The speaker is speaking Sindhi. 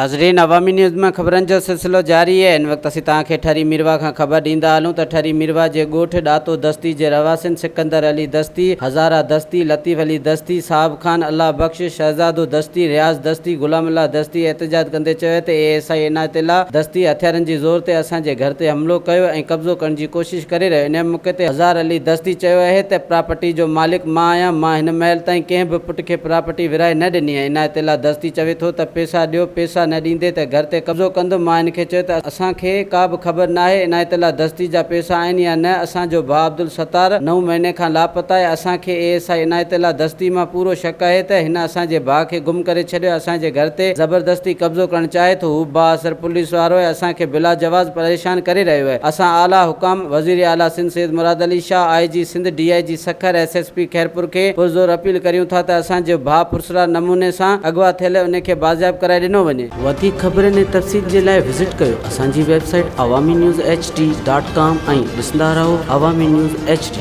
ناظرين عوامي نيوز ۾ خبرن جو سلسلو جاري آهي هن وقت اسين توهان کي ٺري ميرواهه کان خبر ڏيندا هلون ته ٺري ميرواهه جي ڳوٺ ڏاتو دستي جي رهواسين سڪندر علي دستي، هزاره دستي، لطيف علي دستي، صاحب خان، الله بخش، شهزادو دستي، رياض دستي، غلام الله دستي احتجاج ڪندي چيو ته A S I Inayat Ullah Dasti هٿيارن جي زور تي اسان جي گهر تي حملو ڪيو ۽ قبضو ڪرڻ جي ڪوشش ڪري رهيو انهي موقعي تي هزار علي دستي چيو اهي ته پراپرٽي جو مالڪ مان آهيان مان هن مهل تائين ڪنهن به پٽ کي پراپرٽي ورهائي نه ڏني آهي. عنايت الله دستي چوي ٿو ته پيسا ڏيو، پيسا نه ڏيندي ته گهر تي قبضو ڪندم. مان هن کي چيو ته اسان کي ڪا به خبر ناهي عنايت الله دستي جا پيسا آهن يا نه، اسان جو ڀاء عبدالستار نو مهيني کان لاپتا آهي، اسان کي A S I Inayat Ullah Dasti مان پورو شڪ آهي ته هن اسان جي ڀاء کي گم ڪري ڇڏيو ۽ اسان جي گهر تي زبردستي قبضو ڪرڻ چاهي ٿو، هو بااثر پوليس وارو آهي، اسان کي بلاجواز پريشان ڪري رهيو آهي، اسان اعليٰ حڪام، وزير اعليٰ سنڌ سيد مراد علي شاهه، آء جي سنڌ، ڊي I جي Sukkur, S S P Khairpur کي پرزور اپيل ڪريون ٿا ته اسان جو ڀاء پرسرار نموني سان اغوا ٿيل ان کي بازياب ڪرائي ڏنو وڃي. وڌيڪ خبرن ۽ تفصيل جي لاء وزٽ ڪيو اسان جي website Awami news H D dot com ۽ ڏسندا رهو عوامي نيوز ايڇ ڊي.